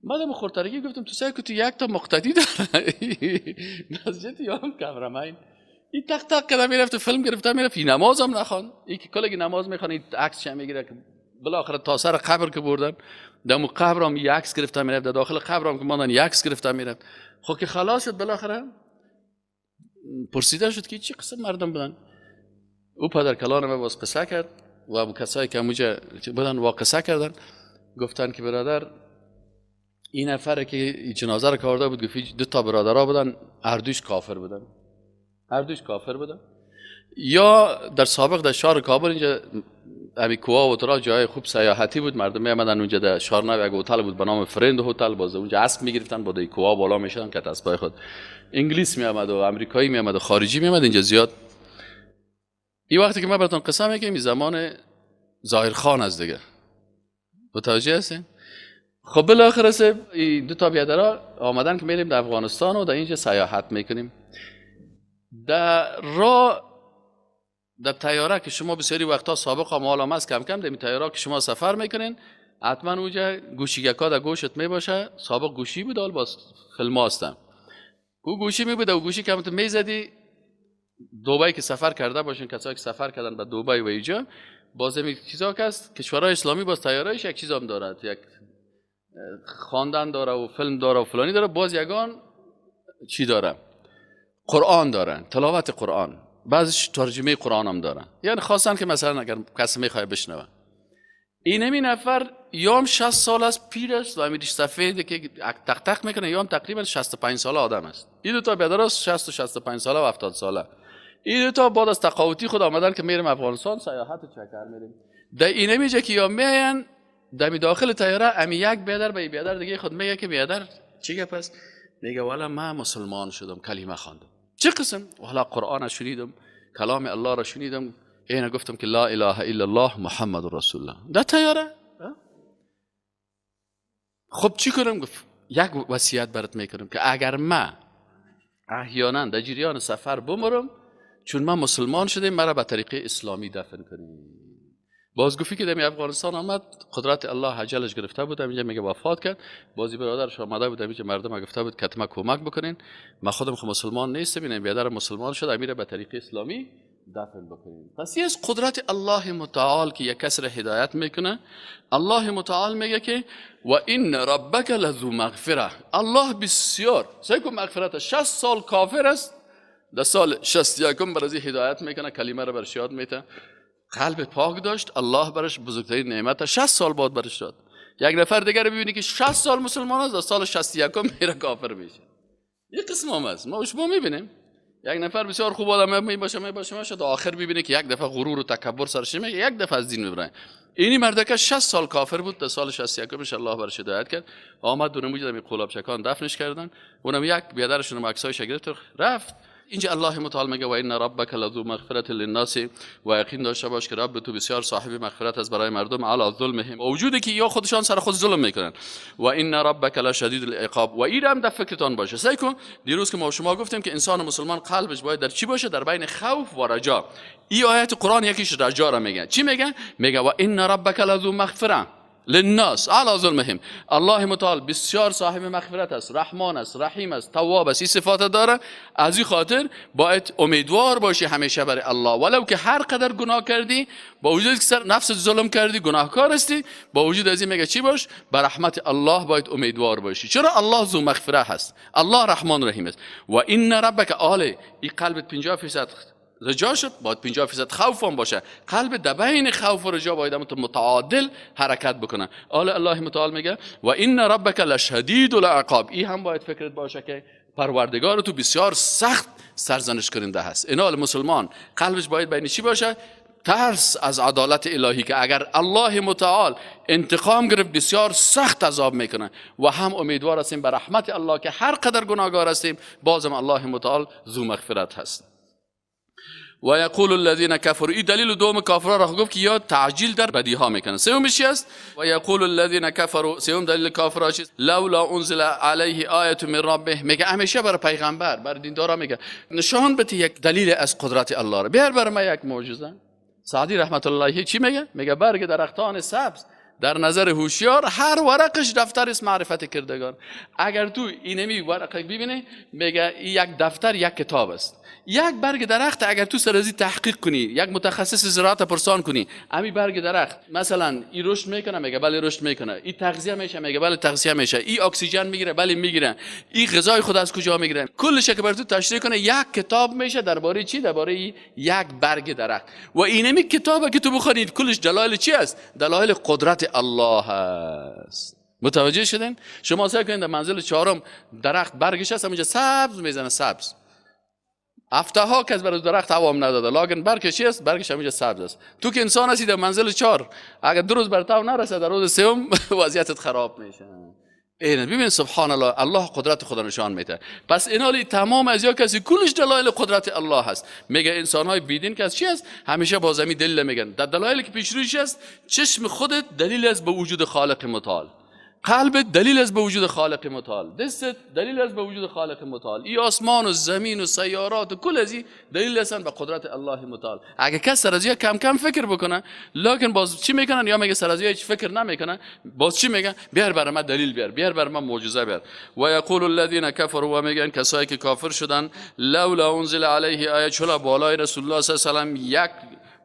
Speaker 1: ما دم خورترگی گفتم تو سعی تو یک تا مقتدی داره مسجد یا هم کامرامین این تق تق کردم میرفت فیلم گرفته میرفت، این نماز هم نخوان، این که کلگی نماز میخوان این عکس میگیره که بالاخره تا سر قبر که بردن دم قبر هم یک عکس گرفته میرفت، در داخل قبر هم که ماندن یک عکس گرفته میرفت. خب که خلاص شد بالاخره پرسیده شد که چی قسم مردم بودن. او پدر کلان ما باز قصه کرد و ابو کسایی که اونجا بودن واقصه کردن، گفتن که برادر این نفر که جنازه رو کرده بود گفت دو تا برادرها بودن، هر دوش کافر بودن، هر دوش کافر بودن. یا در سابق در شهر کابل اینجا امی کوه و ترا جای خوب سیاحتی بود، مردم میامدن اونجا در شهر نو یک هتل بود به نام فرند هتل، باز اونجا اسب میگرفتن با کوه بالا میشدن که اسبای خود انگلیس میامد و امریکایی میامد و خارجی میامد اینجا زیاد. این وقتی که من براتون قصه میگم این زمان ظاهر خان است دیگه، متوجه هستین؟ خب بالاخره این دو تا بیادرها آمدن که میریم در افغانستان و در اینجا سیاحت میکنیم. در راه در تیاره که شما بسیاری وقتا سابق هم حالا است کم کم در این تیاره که شما سفر میکنین حتما اونجا گوشیگکا در گوشت میباشه. سابق گوشی بود، حالا باز فیلم هستم. او گوشی میبود، او گوشی که تو میزدی دبی که سفر کرده باشین، کسایی که سفر کردن به دبی و اینجا باز این چیزا که است کشورهای اسلامی باز تیارهش یک چیز هم دارد، یک خواندن داره و فیلم داره و فلانی داره، باز یگان چی داره، قرآن دارن، تلاوت قرآن، بعضیش ترجمه قرآن هم دارن، یعنی خواستن که مثلا اگر کسی میخواد بشنوه. این همین نفر یام 60 سال است، پیر است و امیرش سفید که تق تق میکنه، یام تقریبا 65 ساله آدم است. این دو تا بیادر است 60 و 65 ساله و 70 ساله. این دو تا بعد از تقاعدی خود آمدن که میریم افغانستان سیاحت و چکر میریم. در این میجه که یا میاین دمی داخل تیاره امی یک بیادر به بیادر دیگه خود میگه که بیادر چی گپ است؟ میگه والا من مسلمان شدم، کلمه خواندم. چه قسم؟ والا قرآن شنیدم، کلام الله را شنیدم، اینا گفتم که لا اله الا الله محمد رسول الله. در تیاره خب چی کنم؟ گفت یک وصیت برات میکنم که اگر من احیانا در جریان سفر بمرم، چون من مسلمان شدم مرا به طریقه اسلامی دفن کنیم. بازگفتی که در افغانستان آمد قدرت الله عجلش گرفته بود، اینجا میگه وفات کرد. بازی برادرش آمده بود اینجا مردم گفته بود که ما کمک بکنین، من خودم خو مسلمان نیستم، این بیادر مسلمان شد، امیر به طریقه اسلامی دفن بکنین. پس از قدرت الله متعال که یک کس را هدایت میکنه، الله متعال میگه که و ان ربک لذو مغفره. الله بسیار سیکو مغفرت، 60 سال کافر است، در سال 61 برازی هدایت میکنه، کلمه را برش یاد میته، قلب پاک داشت، الله برش بزرگترین نعمت 60 سال بعد برش داد. یک نفر دیگر رو ببینی که 60 سال مسلمان است، در سال 61 میره کافر میشه. یک قسم هم است، ما شما میبینیم یک نفر بسیار خوب آدم میباشه میباشه تا آخر میبینه که یک دفعه غرور و تکبر سرش میگه، یک دفعه از دین میبره. اینی مردکه 60 سال کافر بود، در سال 61 الله برش هدایت کرد، آمد دونه موجود می قلاب شکان دفنش کردن، اونم یک بیادرشون عکسایش گرفت رفت. اینجا الله متعال میگه و ان ربک لذو مغفرة للناس، و یقین داشته باش که رب تو بسیار صاحب مغفرت است برای مردم علی ظلمهم، وجودی که یا خودشان سر خود ظلم میکنن. و ان ربک لشدید العقاب. و این هم در فکرتان باشه. سعی کن دیروز که ما شما گفتیم که انسان مسلمان قلبش باید در چی باشه؟ در بین خوف و رجا. این آیت قرآن یکیش رجا را میگه. چی میگه؟ میگه و ان ربک لذو مغفرة للناس علی ظلمهم. الله متعال بسیار صاحب مغفرت است، رحمان است، رحیم است، تواب است، این صفات داره. از این خاطر باید امیدوار باشی همیشه برای الله، ولو که هر قدر گناه کردی، با وجود که سر نفس ظلم کردی، گناهکار هستی، با وجود از این میگه چی باش؟ بر رحمت الله باید امیدوار باشی. چرا؟ الله ذو مغفره هست، الله رحمان رحیم است. و ان ربک آله، این قلبت 50% رجا شد، باید 50% خوف هم باشه. قلب در بین خوف و رجا باید متعادل حرکت بکنه. آل الله متعال میگه و ان ربک لشدید العقاب. این هم باید فکرت باشه که پروردگار تو بسیار سخت سرزنش کننده هست. اینال مسلمان قلبش باید بین چی باشه؟ ترس از عدالت الهی که اگر الله متعال انتقام گرفت بسیار سخت عذاب میکنه، و هم امیدوار هستیم به رحمت الله که هر قدر گناهگار هستیم بازم الله متعال ذو مغفرت هست. و یقول الذین کفروا، این دلیل دوم کافرها را گفت که یا تعجیل در بدیها میکنن. سومش چی است؟ و یقول الذین کفروا، سوم دلیل کافرها چیست؟ لولا انزل علیه آیه من ربه. میگه همیشه برای پیغمبر، برای دیندارا میگه نشان بده یک دلیل از قدرت الله را، بیار برای ما یک معجزه. سعدی رحمت الله علیه چی میگه؟ میگه برگ درختان سبز در نظر هوشیار هر ورقش دفتر است معرفت کردگار. اگر تو اینمی ورق ببینی میگه یک دفتر یک کتاب است. یک برگ درخت اگر تو سر ازی تحقیق کنی، یک متخصص زراعت پرسان کنی، امی برگ درخت مثلا ای رشد میکنه، میگه بله رشد میکنه، ای تغذیه میشه، میگه بله تغذیه میشه، ای اکسیژن میگیره، بله میگیره، ای غذای خود از کجا میگیره، کلش که بر تو تشریح کنه یک کتاب میشه درباره چی؟ درباره یک برگ درخت. و اینمی کتابه که تو بخونید کلش دلایل چی است؟ دلایل قدرت الله است. متوجه شدین؟ شما سعی کنید در منزل چهارم درخت برگش هست، همینجا سبز میزنه، سبز. هفته ها کس برای درخت هوام نداده، لاکن برگش چی است؟ برگش همینجا سبز است. تو که انسان هستی در منزل چهار، اگر دو روز بر تو نرسه در روز سوم وضعیتت خراب میشه. این ببین سبحان الله، الله قدرت خدا نشان میده. پس اینالی تمام از یا کسی کلش دلایل قدرت الله هست. میگه انسان های بیدین که از چی است؟ همیشه با زمین دلیل میگن. در دلایلی که پیش رویش است، چشم خودت دلیل است به وجود خالق متعال، قلبت دلیل است به وجود خالق متعال، دستت دلیل است به وجود خالق متعال، ای آسمان و زمین و سیارات و کل از این دلیل هستن به قدرت الله متعال. اگه کس سر از کم کم فکر بکنه، لکن باز چی میکنن؟ یا میگه سر از هیچ فکر نمیکنه، باز چی میگن؟ بیار برای من دلیل بیار، بیار برای من معجزه بیار. و یقول الذین کفروا، و میگن کسایی که کافر شدن، لولا انزل علیه آیه، چرا بالای رسول الله صلی الله علیه و سلم یک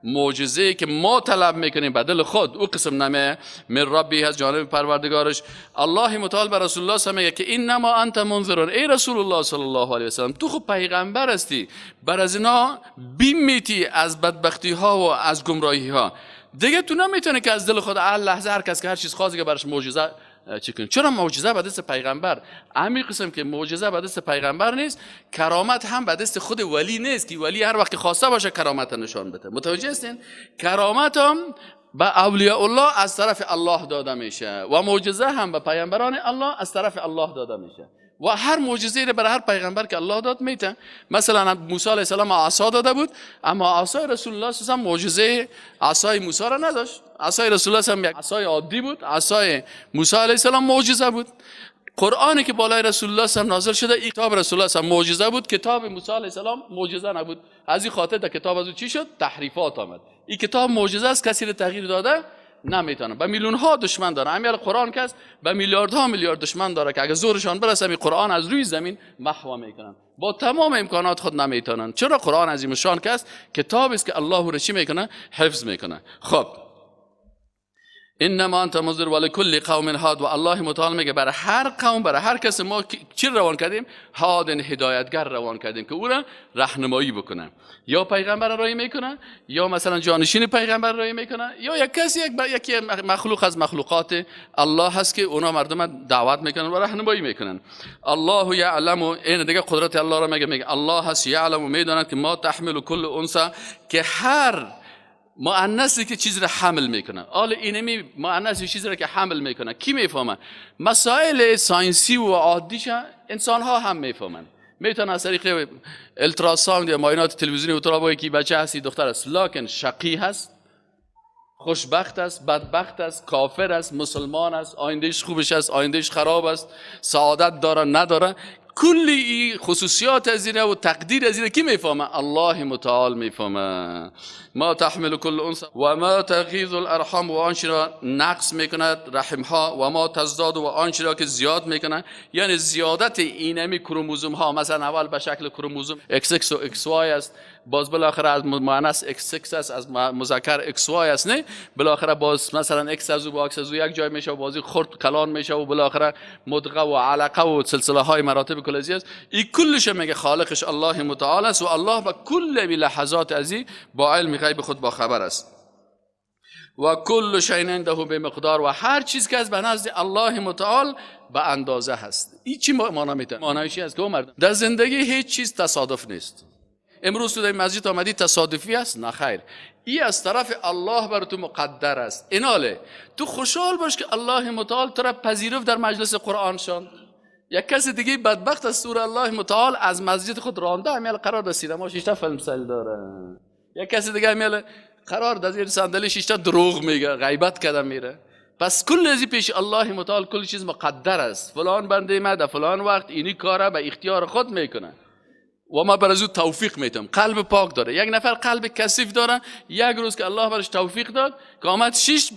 Speaker 1: معجزه که ما طلب میکنیم بدل خود او قسم نمه من ربی از جانب پروردگارش. الله متعال بر رسول الله صلی میگه که انما انت منذر، ای رسول الله صلی الله علیه و سلم، تو خود پیغمبر هستی، بر از اینا بیم میتی از بدبختی ها و از گمراهی ها، دیگه تو نمیتونی که از دل خود هر لحظه هر کس که هر چیز خواست که برش معجزه چی کنی. چرا معجزه به دست پیغمبر؟ همین قسم که معجزه به دست پیغمبر نیست، کرامت هم به دست خود ولی نیست که ولی هر وقت خواسته باشه کرامت نشان بده. متوجه هستین؟ کرامت هم به اولیاء الله از طرف الله داده میشه و معجزه هم به پیامبران الله از طرف الله داده میشه. و هر معجزه رو برای هر پیغمبر که الله داد میته. مثلا موسی علیه السلام عصا داده بود، اما عصای رسول الله صلی الله علیه و معجزه عصای موسی را نداشت. عصای رسول الله صلی الله علیه و عصای عادی بود، عصای موسی علیه السلام معجزه بود. قرآنی که بالای رسول الله صلی الله علیه و نازل شده، این کتاب رسول الله صلی الله علیه و معجزه بود، کتاب موسی علیه السلام معجزه نبود. از این خاطر در کتاب از او چی شد؟ تحریفات آمد. این کتاب معجزه است، کسی رو تغییر داده نمیتونه. به میلیون ها دشمن داره. همین قرآن کس به میلیاردها میلیارد دشمن داره که اگه زورشان برسه می قرآن از روی زمین محو میکنن. با تمام امکانات خود نمیتونن. چرا؟ قرآن عظیم شان کس کتاب است که الله رو چی میکنه؟ حفظ میکنه. خب انما انت منذر ولکل قوم هاد، و الله متعال میگه برای هر قوم، برای هر کس ما چی روان کردیم؟ هاد، هدایتگر روان کردیم که او را راهنمایی بکنه. یا پیغمبر رای میکنه، یا مثلا جانشین پیغمبر رای میکنه، یا یک کسی، یکی مخلوق از مخلوقات الله هست که اونا مردم دعوت میکنن و راهنمایی میکنن. الله یعلم، این دیگه قدرت الله را میگه، میگه الله هست یعلم، میداند که ما تحمل کل انثى، که هر مؤنثی که چیز را حمل میکنه. حالا اینمی مؤنث چیز را که حمل میکنه کی میفهمه؟ مسائل science ی و عادیش انسان ها هم میفهمن. میتونن از طریق ultrasound یا معاینات تلویزیونی اترا که بچه هستی دختر است، لکن شقی هست، خوشبخت است، بدبخت است، کافر است، مسلمان است، آیندهش خوبش است، آیندهش خراب است، سعادت داره نداره، کلی خصوصیات از اینه و تقدیر از اینه کی میفهمه؟ الله متعال میفهمه. ما تحمل کل انثى و ما تغیض الارحام، و آنچه را نقص میکند رحم ها، و ما تزداد، و آنچه را که زیاد میکنه، یعنی زیادت اینمی کروموزوم ها، مثلا اول به شکل کروموزوم XX و XY است، باز بالاخره از مؤنث XX است، از مذکر XY است، نه بالاخره باز مثلا X از او با X از او یک جای میشه و بازی خرد کلان میشه و بالاخره مدغه و علقه و سلسله های مراتب کلزی است. این کلش میگه خالقش الله متعال است و الله با کل لحظات ازی با علم غیب خود با خبر است. و کل شیء عنده بمقدار، و هر چیز که از به نزد الله متعال به اندازه هست. این چی معنا میده؟ معنیش است که مردم در زندگی هیچ چیز تصادف نیست. امروز تو در مسجد آمدی تصادفی است؟ نه خیر، ای از طرف الله بر تو مقدر است. ایناله تو خوشحال باش که الله متعال تو را پذیرفت در مجلس قرآن شان. یک کس دیگه بدبخت از سور الله متعال از مسجد خود رانده، همیال قرار در سینما 6 تا فیلم سیل داره. یک کس دیگه همیال قرار در زیر صندلی 6 تا دروغ میگه، غیبت کرده میره. پس کل ازی پیش الله متعال کل چیز مقدر است. فلان بنده ما در فلان وقت اینی کاره به اختیار خود میکنه و ما بر از او توفیق میتم. قلب پاک داره. یک نفر قلب کثیف داره، یک روز که الله برش توفیق داد که آمد 6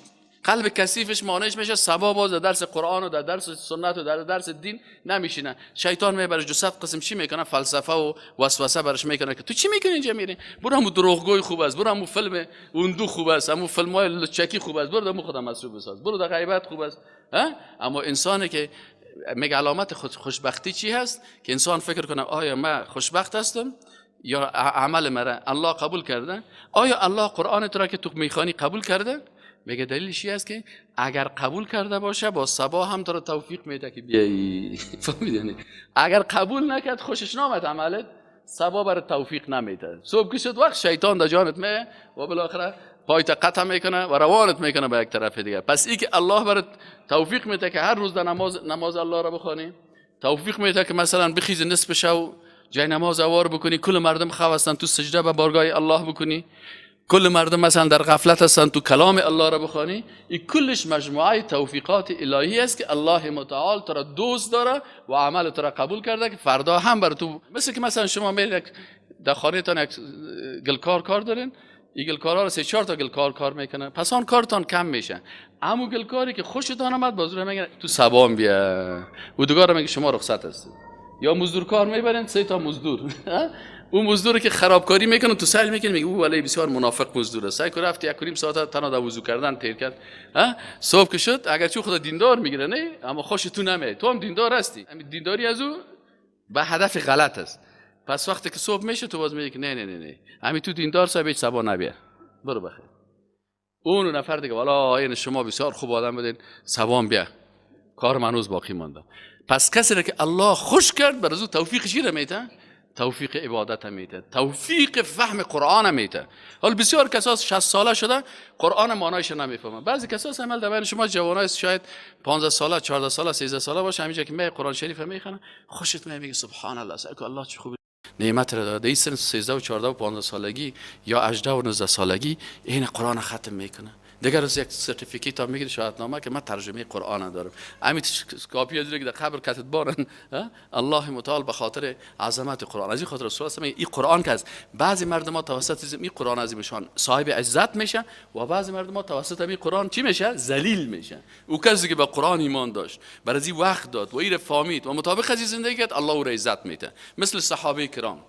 Speaker 1: قلب کثیفش مانعش میشه صبا باز در درس قرآن و در درس سنت و در درس دین نمیشینه. شیطان میبره 200 قسم چی میکنه، فلسفه و وسوسه برش میکنه که تو چی میکنی اینجا میری، برو همون دروغگوی خوب است، برو همون فیلم اون خوب است، همون فیلمای لچکی خوب است، برو همون خودم مصروف بساز، برو در غیبت خوب است. اما انسانی که میگه علامت خوشبختی چی هست؟ که انسان فکر کنه آیا من خوشبخت هستم یا عمل مرا الله قبول کرده؟ آیا الله قرآن تو را که تو میخوانی قبول کرده؟ میگه دلیلش است که اگر قبول کرده باشه با صبا هم تو را توفیق میده که بیایی. فهمیدی؟ اگر قبول نکرد، خوشش نامد عملت، صبا بر توفیق نمیده. صبح که شد وقت شیطان در جانت می و بالاخره پایت قطع میکنه و روانت میکنه به یک طرف دیگه. پس ای که الله برات توفیق میده که هر روز در نماز الله را بخوانی، توفیق میده که مثلا بخیز نصف شو جای نماز اوار بکنی، کل مردم خواب هستن تو سجده به بارگاه الله بکنی، کل مردم مثلا در غفلت هستن تو کلام الله را بخوانی، این کلش مجموعه توفیقات الهی است که الله متعال تو را دوست داره و عمل تو را قبول کرده که فردا هم بر تو. مثل که مثلا شما میرید در خانه‌تان یک گلکار کار دارین، این گلکارا رو 3-4 تا گلکار کار میکنه، پس آن کارتان کم میشه. اما گلکاری که خوشتان آمد باز رو میگه تو صبام بیا، و دوگار میگه شما رخصت هستید. یا مزدورکار میبرن 3 تا مزدور، اون مزدوری که خرابکاری میکنه تو سیل میکنه، میگه او ولی بسیار منافق مزدور است، سعی کن رفت 1.5 ساعت تنها در وضو کردن تیر کرد. صبح که شد اگرچه خدا دیندار میگیره نه، اما خوش تو نمیاد، تو هم دیندار هستی، همین دینداری از او به هدف غلط است. پس وقتی که صبح میشه تو باز میگی که نه نه نه نه، همین تو دیندار صاحب هیچ صبا نبیا، برو بخیر. اون نفر دیگه والا این شما بسیار خوب آدم بودین، صبام بیا، کار منوز باقی مانده. پس کسی که الله خوش کرد بر از او توفیق چی میده؟ توفیق عبادت میده، توفیق فهم قرآن میده. حال بسیار کساس 60 ساله شده قرآن معنایش نمیفهمن. بعضی کساس عمل در بین شما جوانای شاید 15 ساله، 14 ساله، 13 ساله باشه، همینجا که می قرآن شریف میخونه خوشت میاد، میگه سبحان الله، سعی کن الله چه خوب نعمت را داده. این سن 13 و 14 و 15 سالگی یا 18 و 19 سالگی این قرآن ختم میکنه. دیگر از یک certificate هم میگیره، شهادتنامه که من ترجمه قرآن دارم. همین کاپی از که در قبر کتت بارن. الله متعال به خاطر عظمت قرآن، از این خاطر رسول الله این قرآن که از بعضی مردم ها توسط این قرآن عظیمشان صاحب عزت میشه و بعضی مردم ها توسط این قرآن چی میشه؟ ذلیل میشه. او کسی که به قرآن ایمان داشت، بر از این وقت داد و این فهمید و مطابق از زندگی کرد، الله او را عزت میده، مثل صحابه کرام.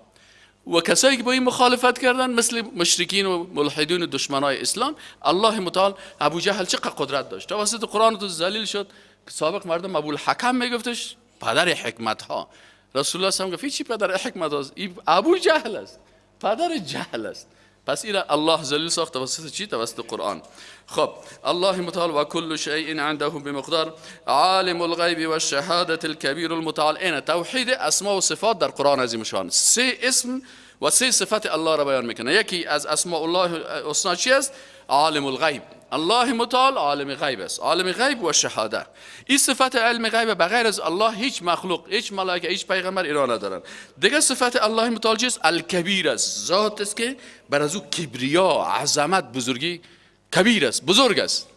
Speaker 1: و کسایی که با این مخالفت کردن مثل مشرکین و ملحدین و دشمنای اسلام، الله متعال ابو جهل چقدر قدرت داشت، توسط قرآن تو ذلیل شد. سابق مردم ابو الحکم میگفتش، پدر حکمت ها. رسول الله صلی الله علیه و گفت چی پدر حکمت هاست؟ ابو جهل است، پدر جهل است. پس این الله ذلیل ساخت توسط چی؟ توسط قرآن. خب الله متعال و کل شیء عنده بمقدار، عالم الغیب والشهادة الکبیر المتعال. این توحید اسماء و صفات در قرآن عظیم شان 3 اسم و 3 صفت الله را بیان میکنه. یکی از اسماء الله الحسنا چی است؟ عالم الغیب. الله متعال عالم غیب است، عالم غیب و شهاده. این صفت علم غیب بغیر از الله هیچ مخلوق، هیچ ملائکه، هیچ پیغمبر ایران ندارن. دیگه صفت الله متعال چیست؟ الکبیر است، ذات است که بر از او کبریا، عظمت، بزرگی کبیر است، بزرگ است.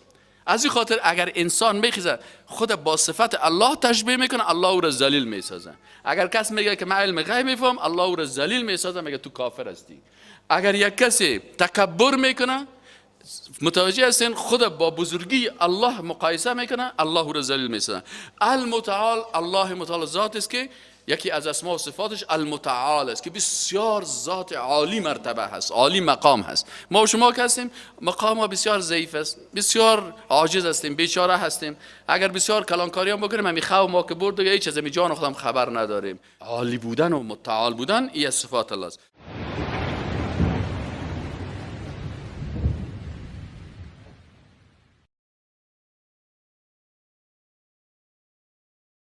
Speaker 1: از این خاطر اگر انسان میخیزه خود با صفت الله تشبیه میکنه، الله او را ذلیل میسازه. اگر کس میگه که من علم غیب میفهم، الله او را ذلیل میسازه، میگه تو کافر هستی. اگر یک کسی تکبر میکنه، متوجه هستین، خود با بزرگی الله مقایسه میکنه، الله او را ذلیل میسازه. المتعال، الله متعال ذات است که یکی از اسماء و صفاتش المتعال است که بسیار ذات عالی مرتبه هست، عالی مقام هست. ما و شما که هستیم مقام ما بسیار ضعیف است، بسیار عاجز هستیم، بیچاره هستیم. اگر بسیار کلانکاری هم بکنیم، همی خو ما که برد دیگه هیچ از همی جان خودم خبر نداریم. عالی بودن و متعال بودن این از صفات الله است.